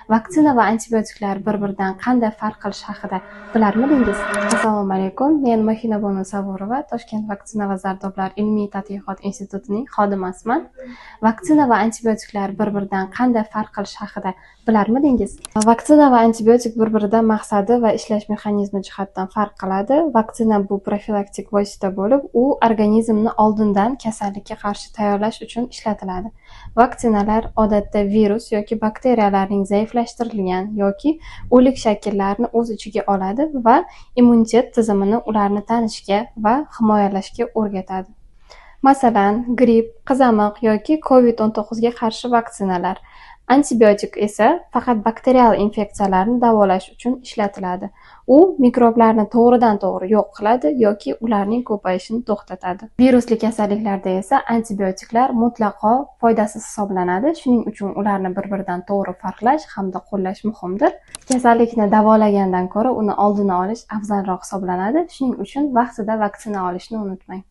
Vaksina va antibiotiklar bir-biridan qanday farq qilishi haqida bilarmidingiz? Assalomu alaykum. Men Mahinabonu Saburova, Toshkent vaksina va zardoblar ilmiy tadqiqot institutining xodimasiman. Vaksina va antibiotiklar bir-biridan qanday farq qilishi haqida bilarmidingiz? Vaksina va antibiotik bir-biridan maqsadi va ishlash mexanizmi jihatdan farq qiladi. Vaksina bu profilaktik vosita bo'lib, u organizmni oldindan kasallikka qarshi tayyorlash uchun ishlatiladi. Vaksinalar odatda virus yoki bakteriyalarning zaiflashtirilgan yoki o'lik shakllarini o'z ichiga oladi va immunitet tizimini ularni tanishga va himoyalashga o'rgatadi. Masalan, gripp, qizamiq yoki COVID-19 ga qarshi vaksinalar. Antibiotik esa faqat bakterial infeksiyalarni davolash uchun ishlatiladi. U mikroblarni to'g'ridan-to'g'ri yo'q qiladi yoki ularning ko'payishini to'xtatadi. Virusli kasalliklarda esa antibiotiklar mutlaqo foydasiz hisoblanadi. Shuning uchun ularni bir-biridan to'g'ri farqlash hamda qo'llash muhimdir. Kasallikni davolagandan ko'ra uni oldini olish afzalroq hisoblanadi. Shuning uchun vaqtida vaksina olishni unutmang.